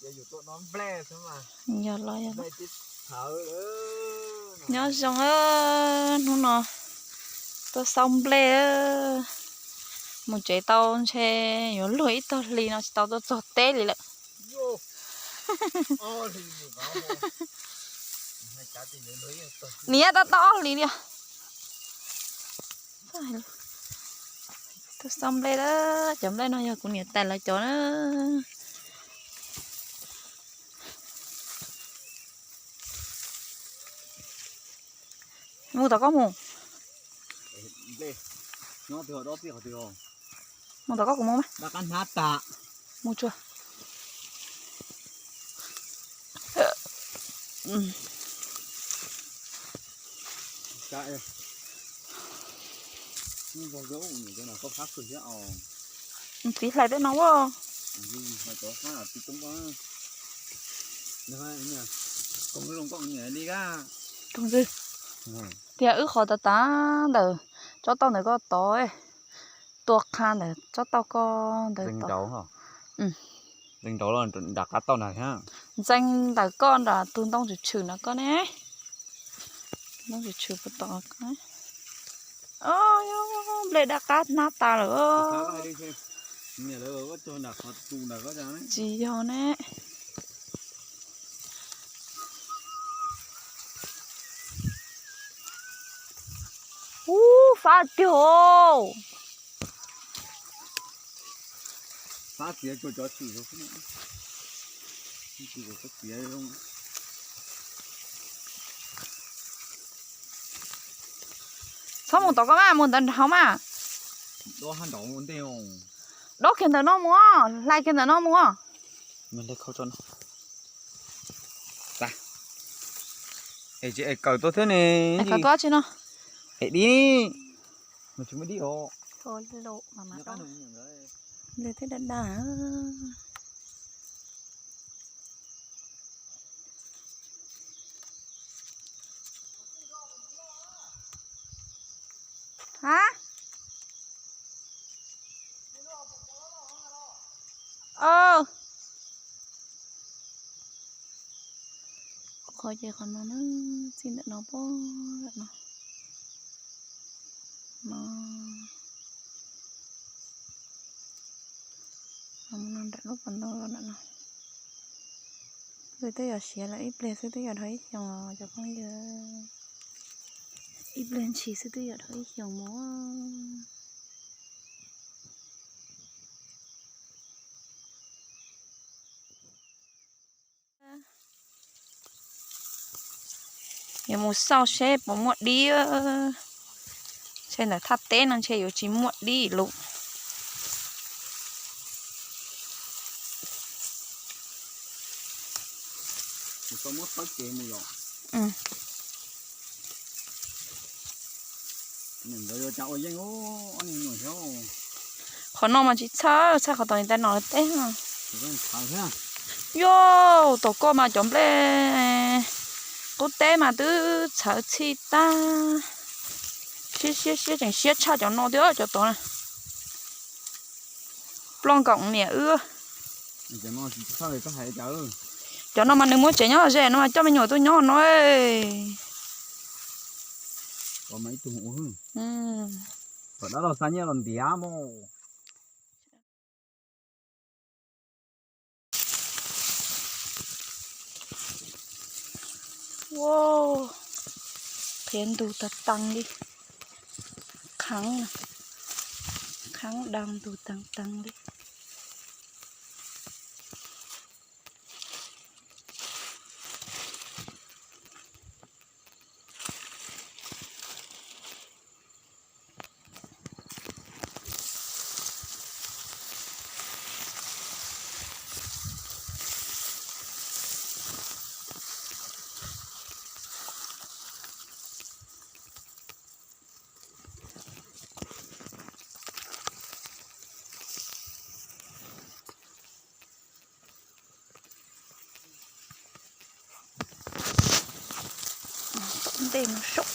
Yog los yog. Nyob zoo, hnub no tuaj xauj nplej. Mus tsev tau ntshe yuav luag ib tog hli no tsis tau tuaj txog teb li lawm. Niam, tau tau ob hlis li. Tuaj xauj nplej, cov nplej no yog kuv niam tais lawv cov na. Mus tom koj mus. Mus tom koj kuv mus mas. Mus tsuag. Txiv hlais tej no a. Tias wb qhov tas tas ntawm tsob tauj ntawm koj tod, tua qha ntawm tsob tauj koj ntawd tod. Ntxeev ntawm koj nram tus ntoo tshwm tshwm no koj ne. Ntoo tshwm tshwm puas tom koj. Nplej dab qab hnab tas lawm. Tsis yog ne. Ub, fab tiag os. Txhob mus tom koj mas, mus ntawd nraud mas. Dob kiag ntawm no mus, hlais kiag ntawm no mus. Es kawm tuaj thiab ne. Kawm tuaj tsi no. Es dib, tsis muaj dib os. Nplej thiab daj daj. Ha? Qhov ces qhov no na, txij ntawm no pog no. No. No nram lub pas ntoo no. Twb yuav siav lawm ib pliag xwb twb yuav dhau ib xyoos os cov phooj ywg. Ib pliag ntshis xwb twb yuav dhau ib xyoos mus. Yuav mus xauj seb puas muaj dib. Ntshe ntawm thaj teb no ntshe yuav tsis muaj dib lawm. Qhov no mas tsis txhawj, txhawj qhov tom niam tais no teb. Yog tom koj mas cov nplej qub teb mas twb txhawv txhij tag. Siab siab siab tseem siab tshaj cov no thiab cov tod na. Ploj nkaus niam wb. Cov no mas nws muab tsev nyob ze no mas coj me nyuam tuaj nyob no. Kom dab laug xa nyiaj los ntiav mus. Qhiav ntug tag tag li. Kheev, kheev da ntug tag tag li. Ntej mus saib.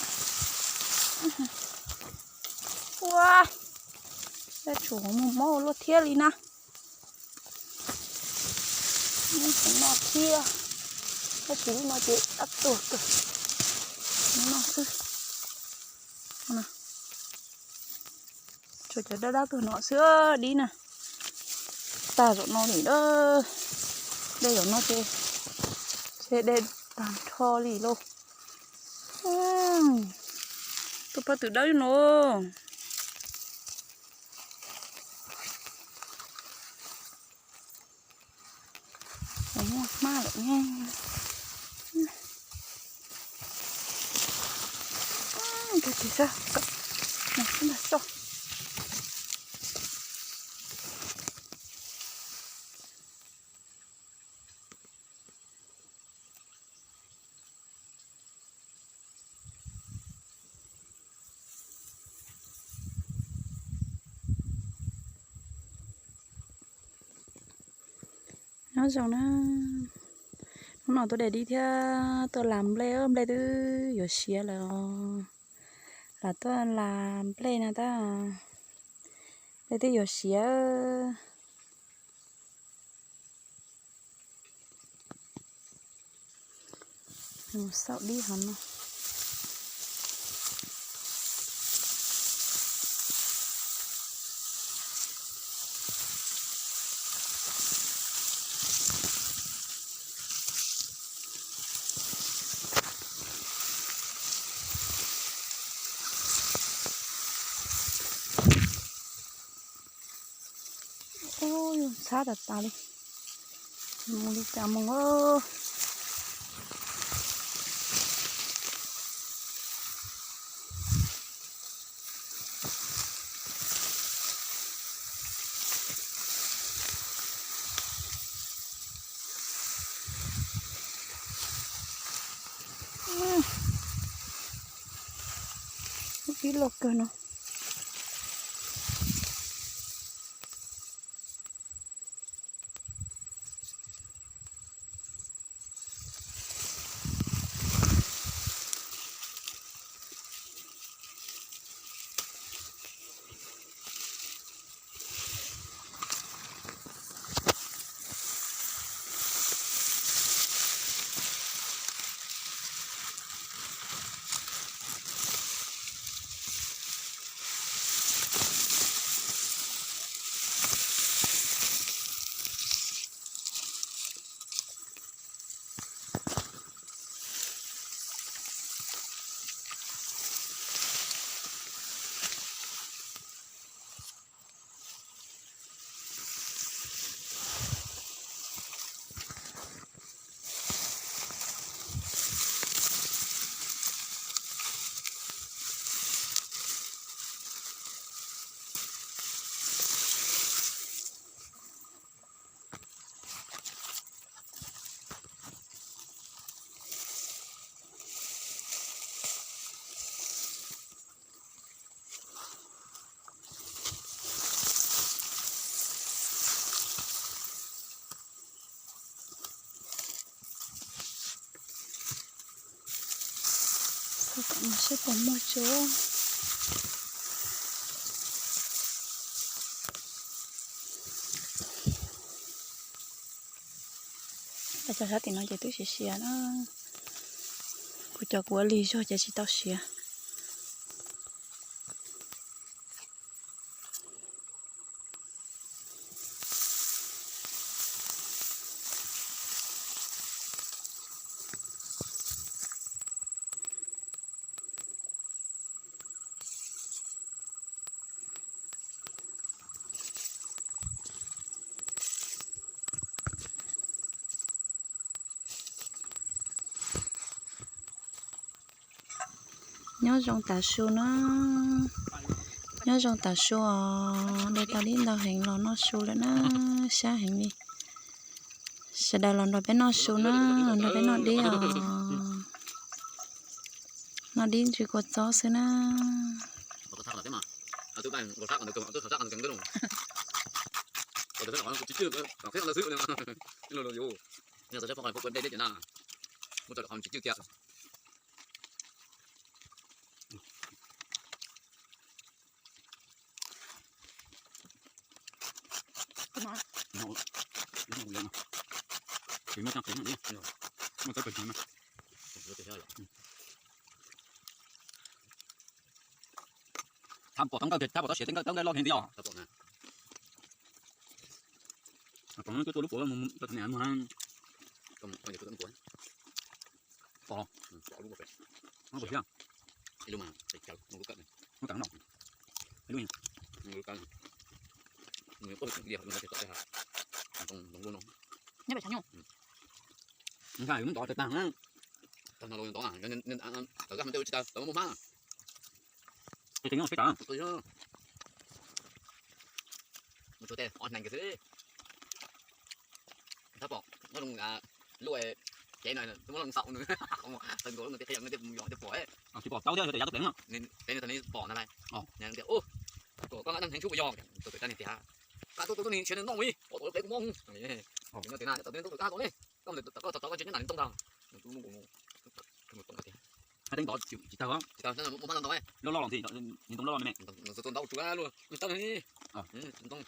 Ua, dab tsuas mus mob luaj thiab li na. Noj thiab, tab sis lub no ces dab tuag kawg, noj xwb. Tsuas cov dab dab tuag no xwb dib na. Tag zaum no li a, dej zaum no ces, ces dej tag nrho li lauj. Tus paj twm dawb no. Muaj hmab lawm ne. Kag tis sab, ntag soj. Nyob zoo na, hnub no tuaj de dib thiab tuaj las nplej, nplej twb yuav siav lawm os. Lam tuaj las nplej no tab, nplej twb yuav siav. Mus xauj dib hov no. Ub, ntxhab tas tas li. Mus li cas mus. Ib loj kawg no. Seb puas muaj tso. Cov sab tim no ces twb siav siav na. Kuv cov kuv ua lig zog ces tsis tau siav. Nyob zoo tav su na, nyob zoo tav su os, de tau dib ntau heev los noj su lawm na, sab heev li. Sawv daws los nrog peb noj su na, los nrog peb noj dib os. Noj dib ntsw kua txob xwb na. Ces muaj txoj qeev no, muaj txoj qeev no. Thab pom tau nkawj, thab pom tau siav tau nkawj loj heev li os. Pom no tuaj lub puav mus, pom no, muaj qeev no, nyob ntov tag tag na. Tawm no tsis tau, tawm muaj hmab. Qeev no peb tawm. Mus tshuav tej ob neeg kiag xwb. Thab pom nyob zoo lub cev no, twb muab loo xaum nws, tawg nkaus lub nws tej qhia nws tej mus yos tej pom. Tsis pom tau thiab, yog tias yav tau pleev no. Peb tau pom na lais. Tias, ua, koj nqa neeg heev tshub puas yog? Tau pem tab niag tias, koj tuaj tuaj tuaj niag nrhiav nws noj ib pom tau pleev kuv mob. Tau tias na, tau tias tuaj tau ne, koj mus tom koj tsis nyob nram ntoo ntag. Hais teeb ntov tsis tawg, tsis tawg, muaj hmab ntau ntau, loj loj los nti, ntoo loj loj me me. Ntoo loj loj me me. Ntoo,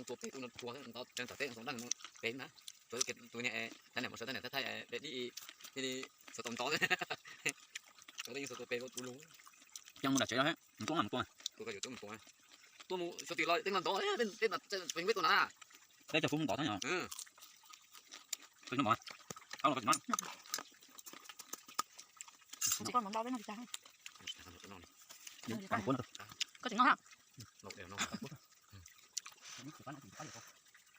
tua pem tua, ntov teb ntov pem na. Tus niag tab niam mus sawv tab niam thaij thaij pem dib, thiaj li xav tau ntov. Tus yeej xav tua pem tua lug. Coj mus nram tsev los, mus tuaj mus tuaj. Tuaj mus xyov twg los teeb los ntov, peb tus na. Peb cov kuv mus ntov thiab yom. Koj tsis noj mov, koj tsis noj. Koj tsis noj ha.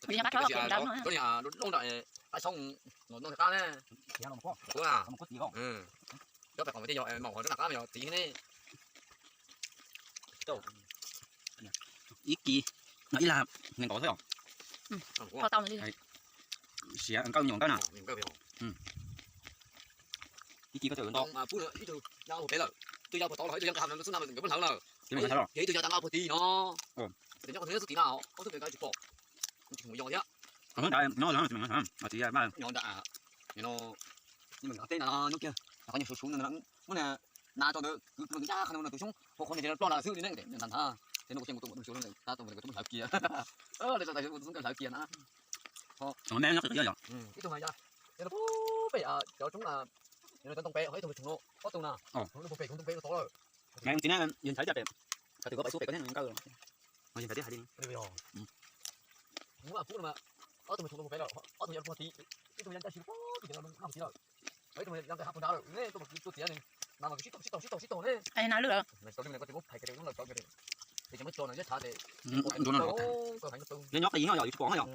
Vim nyob qab tshawb pem nrad no. Lub nram qab xyoob no noj qab ne. Kuv pais qhov tej yog maum hauv nram qab yog txiv ne. Ib kis no ib lag nees nkaum xwb os. Tau li. Siav nkauj nyuam nkauj na. Ib kis koj txawm ntau. Ib tug yog puag pem lawm, ib tug yog puag tod lawm, ib tug yog nqis hav xub na nkawd muab hlawv lawm. Ces ib tug yog tag nqa puag tid no. Ces nyob qhov twg nyob xub tid na, ob tug pem nkaus tsis pom. Tsis mus yos thiab. Nyob nram, nyob nram, nyob kiag, qhov nyuag suv suv no, muab na, na rau ntawd kwv kwv ncaj qhov no tus xyoob, qhov qhov niag ploj na xwb li ne, ntag ntag. Ces no kuv tsis mus tua mus hlawv kiag, tab tus mus hlawv kiag na. Ib tug mas yog, peb cov tsoom, cov ntoo pem, ib tug mus tsoom no, ob tug na, ib tug pem ntoo pem tod lawm. Txiv na, yog ntxhais caj pem, thaum twg koj pais xub pem koj thiaj nkawj. Ntxhais thiab hais li. Kuv mas kuv mas, ob tug mus tsoom no puag pem lawm, ob tug yog puag tid, ib tug yog ncaj si puag tid lawm, ib tug yog nqis hav puag nrad lawm ne, tuaj mus tua txiav ne, mas mas kuv sib tog sib tog sib tog ne. Tsis muab tso no, yog tshav ces, nyob qis no yog tsis pom no yog.